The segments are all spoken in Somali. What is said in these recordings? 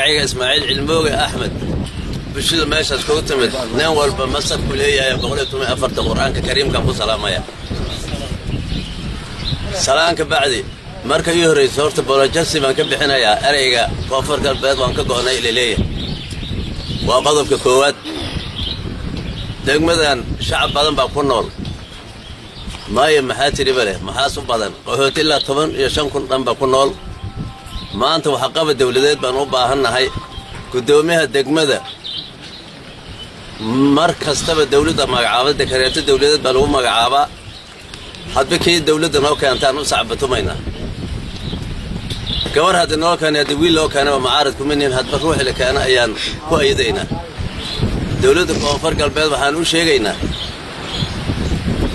Magacayga Ismaaciil Cilmooge Axmed. Bulshada meeshaas kugu timid, nin walba masabku leeyahay 114-ta Qur-aanka Kariimkaan ku salaamaya. Salaan ka bacdi, marka ii horraysa horta apology baan ka bixinayaa ereyga Koonfur Galbeed waan ka go'nay laleeyahay. Waa qodobka koowaad. Degmadan shacab badan baa ku nool. Maayo, maxaa tiriba leh, maxaas u badan qaxooti ilaa 15,000 dhan baa ku nool. Maanta waxqaba dawladeed baan u baahannahay. Guddoomiyaha degmada mar kastaba dawladda magacaaba, dekareeto dawladeed baa lagu magacaabaa. Hadba kii dawladda noo keentaan u sacbatumaynaa. Gabar haddii noo keena, haddii wiil loo keenaba, mucaarad kuma nihin. Hadba ruuxi la keena ayaan ku ayadaynaa. Dawladda Koonfur Galbeed waxaan u sheegaynaa,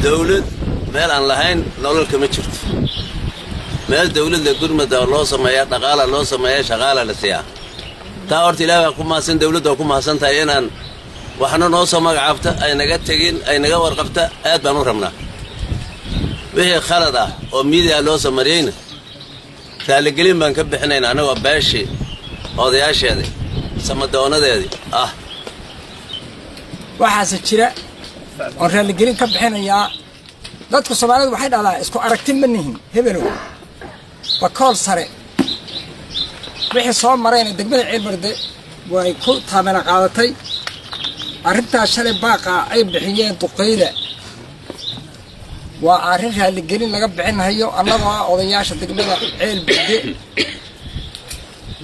dawlad meel aan lahayn nolol kama jirto. Meel dawladda gurmada loo sameeyaa, dhaqaala loo sameeyaa, shaqaala la siiyaa. Taa horta Ilaah baa ku mahadsan. Dawladda waa ku mahadsan tahay inaan waxna noo soo magacaabta, ay naga tegin, ay naga warqabta. Aad baan u rabnaa. Wixii khalad ah oo media loo soo mariyeyna, raaligelin baan ka bixinayna, annagoo beeshii odayaasheedii samadoonadeedii ah. Waxaase jira oon raaligelin ka bixinayaa, dadka Soomaalidu waxay dhahdaa isku aragti ma nihin. Hebelow, Bakool sare wixii soo marayna degmada Ceelbarde way ku taamina qaadatay arrintaas. Shalay baaqa ay bixiyeen duqeyda waa arrin raaligelin laga bixinhayo, annagoo ah odayaasha degmada Ceelbarde.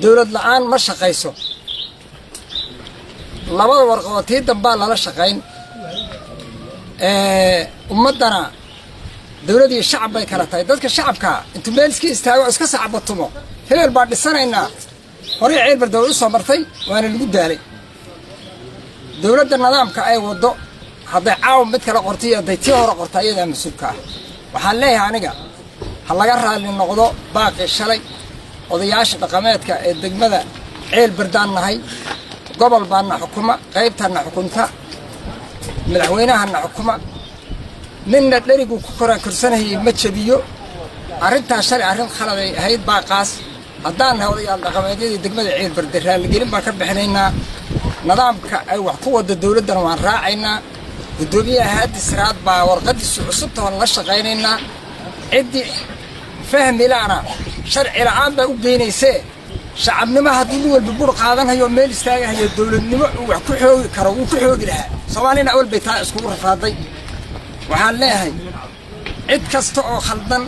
Dowlad la'aan ma shaqayso. Labada warqadood tii dambaa lala shaqayn. Ummaddana dowlad iyo shacab bay kala tahay. Dadka shacabkaa intuu meel iska istaago oo iska sacbatumo, hebel baan dhisanaynaa, horey Ceelbarde way u soo martay, waana lagu daalay. Dowladda nidaamka ay waddo, hadday caawa mid kale qortay iyo hadday tii hore qorta, ayadaa mas-uulka ah. Waxaan leeyahay aniga, ha laga raalli noqdo baaqi shalay. Odayaasha dhaqameedka ee degmada Ceel Bardaan nahay. Gobol baana xukuma, qaybtaana xukunta, madaxweynahana xukuma. Ninna dherigu ku koraan korsanayay ma jebiyo. Arrintaas shalay arrin khaladay ahayd baaqaas. Haddaan nahay odayaal dhaqameedyadii degmada Ceel Barde, raalligelin baan ka bixinaynaa. Nidaamka ay wax ku wada dowladdana waan raacaynaa. Guddoomiyaha Haadi Siraad baa warqadiisu cusubta waan la shaqaynaynaa. Ciddii fahmi la'na sharci la'aan baa u geynaysee. Shacabnimo hadduu nin walba bur qaadanhayo, meel istaagahayo, dowladnimo uu wax ku xoogi karo, wuu ku xoogi lahaa. Soomaalina awal bay taa iskugu rafaaday. Waxaan leeyahay, cid kasta oo khaldan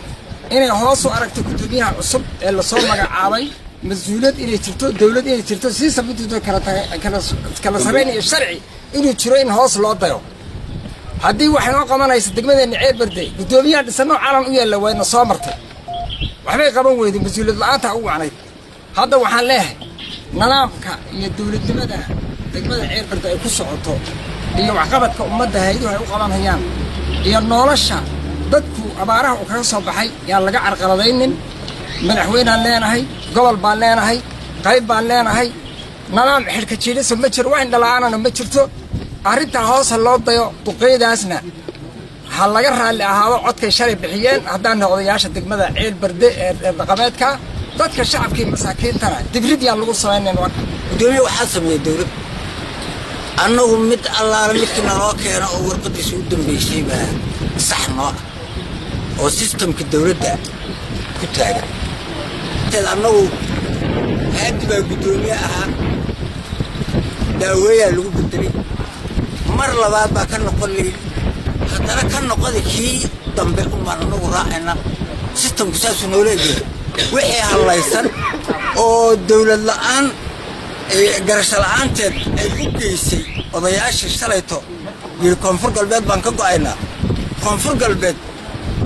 inay hoos u aragto guddoomiyaha cusub ee lasoo magacaabay, mas-uuliyad inay jirto, dowlad inay jirto, sii sabintito kala sarrayn iyo sharci inuu jiro, in hoos loo dayo. Haddii waxay noo qabanaysa degmadeenna Ceel Barde, guddoomiyaha dhisanoo calan u yaalla wayna soo martay, waxbay qaban weyday, mas-uuliyad la'aanta u wacnayd. Hadda waxaan leeyahay, nidaamka iyo dowladnimada degmada Ceel Barde ay ku socoto iyo waxqabadka ummadda hayduhu ay u qabanayaan iyo nolosha dadku abaaraha uu kaga soo baxay yaan laga carqaladaynin. Madaxweynaan leenahay, gobol baan leenahay, qayb baan leenahay. Nidaam xidhka jiidhasa ma jiro, wax indhala-aanana ma jirto. Arrintaa hoosa loo dayo. Duqeydaasna ha laga raalli ahaado codkay shalay bixiyeen. Haddaan nahay odayaasha degmada Ceel Barde ee dhaqameedka, dadka shacabkii masaakiintana dibrid yaan lagu samaynayn. Guddoomiye waxaa sameeyey dowlad. Annagu mid allaala midkii naloo keeno oo warqadiisa u dambaysay baa sax noo ah oo system-ka dowladda ku taagan. Annagu Haadi baa guddoomiye ahaa, daaweeyaa lagu bedelay. Mar labaad baa ka noqon layidhi, haddana ka noqoda. Kii dambe umbaan annagu raacayna. System-ku saasuu noola egyahay. Wixii hallaysan oo dowlad la'aan, garasho la'aanteed ay u geysay odayaashii shalayto yidhi Koonfur Galbeed baan ka go'aynaa, Koonfur Galbeed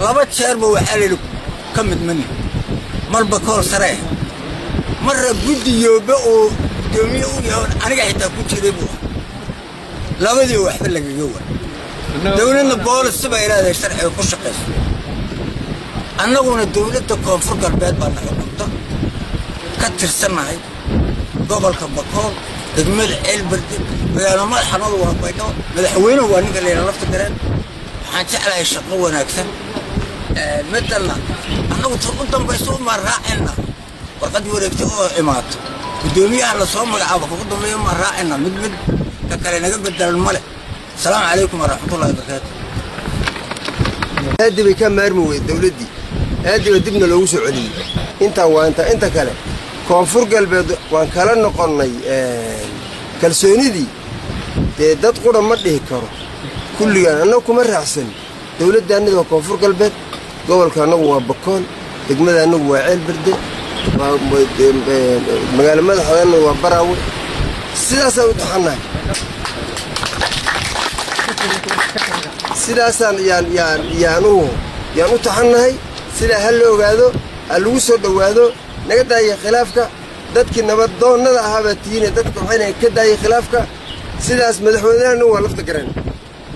laba jeerba waxaa layidhi ka mid mani. Marba kool saree, marra guddi yoobe oo guddoomiye u yaho, aniga xitaa ku jiray buu ah. Labadii waxba lagaga waa. Dowladna policy bay leedahay, sharciga ku shaqayso. Annaguna dowladda Koonfur Galbeed baa na xukunta, ka tirsannahay gobolka Bakool, degmada Ceelberde, magaalo madaxanadu waa Baydhabo. Madaxweynuhu waa ninka la yidhaha Lafta Gareen. Waxaan jeclahay shaqo wanaagsan. Middanna annagu tan u dambayso umaan raacayna, warqad wareegta oo imaato. Guddoomiyaha lasoo magacaabo kugu dambeeya ma raacayna, mid mid ka kale naga bedelan ma leh. Asalaamu calaykum waraxmatullahi wabarakaatu. Aadi bay ka maarmi weyde dowladdii, aadi ba dibna loogu soo celiyey. Intaa waa intaa. Inta kale, Koonfur Galbeed waan kala noqonnay kalsoonidii. Dee dad qura ma dhihi karo kulligaan, annagu kuma raacsan. Dowladda annada waa Koonfur Galbeed, gobolka annagu waa Bakool, degmada annagu waa Ceelberde, magaalo madaxdanna waa Baraawe. Sidaasaan u taxannahay, sidaasaan yaan yaan yaan u yaan u taxannahay. Sidaa ha la ogaado, ha lagu soo dhowaado. Naga daaya khilaafka. Dadkii nabadoonnada ahaabaa tihiine, dadka waxayna ka daayay khilaafka. Sidaas madaxweynehana waa Lafta Garan.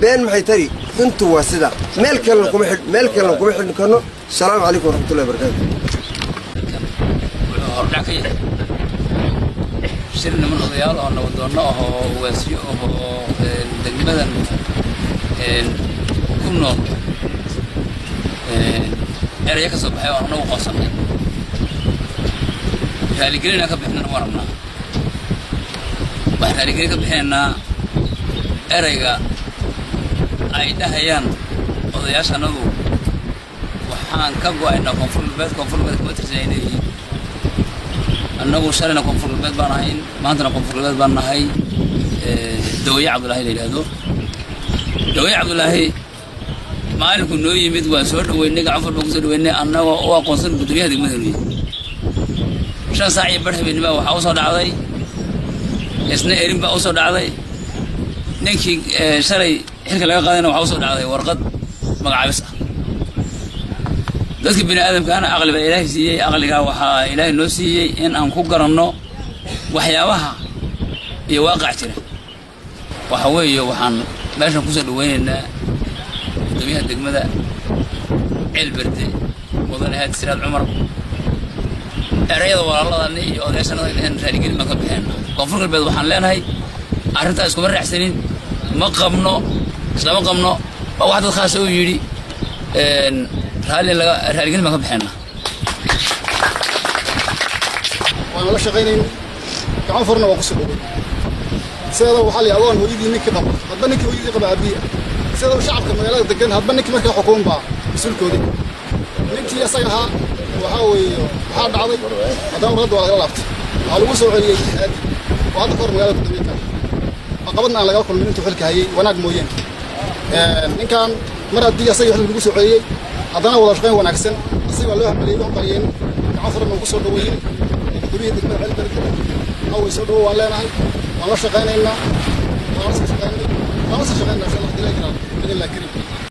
Been maxay tari? Runtu waa sidaa. Meel kalena kuma xidh, meel kalena kuma xidhin karno. Asalaamu calaykum waraxmatullahi wabarakaatu. Wuxuu hordhac ka yahay shir niman odayaal oo nabadoonno ah oo ugaasyo ah oo degmadan ku nool eraya ka soo baxay oo anagu qoonsannay. Raaligelina ka bixinana waan rabnaa. Waxaan raaligelin ka bixinaynaa erayga ay dhahayaan odayaashanadu: waxaan ka go'aynaa Koonfur Galbeed, Koonfur Galbeed kama tirsan ay leeyihiin. Annagu shalayna Koonfur Galbeed baan ahayn, maantana Koonfur Galbeed baan nahay. Dawaye Cabdulaahi la yidhaahdo, Dawaye Cabdulaahi maalinku noo yimid waan soo dhaweynay, gacan baan kusoo dhaweynay, annagoo u aqoonsan guddoomiyaha degmada nuye. 5:30 habeenimo waxaa usoo dhacday, isna erin baa usoo dhacday. Ninkii shalay xilka laga qaadayna waxaa usoo dhacday warqad magacaabis ah. Dadka bini aadamkaana aqli baa Ilaahay siiyey. Aqligaa waxaa Ilaahay noo siiyey in aan ku garanno waxyaabaha iyo waaqac jira. Waxa weeye, waxaan meeshan kusoo dhaweynaynaa guddoomiyaha degmada Ceelberde, mudane Haadi Siraad Cumar. Erayada walaaladani iyo odayaashanada dheheen raaligelin baan ka bixinayna. Koonfur Galbeed waxaan leenahay arrintaa iskuma raacsanin, ma qabno, islama qabno. Waa wax dad khaasa uu yidhi. Raalli laga raaligelin baan ka bixinayna. Waan la shaqaynayn, gacan furna waan kusoo dhowey. Sideeda waxaa la adoon hooyadii ninkii qaba, hadba ninkii hooyadii qaba aabbihi ah. Sideedaba shacabka magaalada degan hadba ninkii markaa xukuum baa mas-uulkoodii. Ninkii asaga ahaa waxaa weeye waxaa dhacday haddana warqadda waa lagala laabtay, waxaa lagu soo celiyey Haadi oo hadda kahor magaalada guddoomiye ka caqabadna aan lagala kulmin intuu xilka hayay, wanaag mooyeen. Ninkan mar haddii asaga xilka lagu soo celiyey, haddana wada shaqayn wanaagsan asaga waa loo hambaliyey, loo hambaliyeen, gacan furan uu ku soo dhaweeyey guddoomiyaha degmada Ceelberde. Awey soo dhawo waan leenahay, waan la shaqaynaynaa, waan la soo shaqaynay, waan la soo shaqaynaa insha Allah hadii la yiraahdo biidnillahi kariim.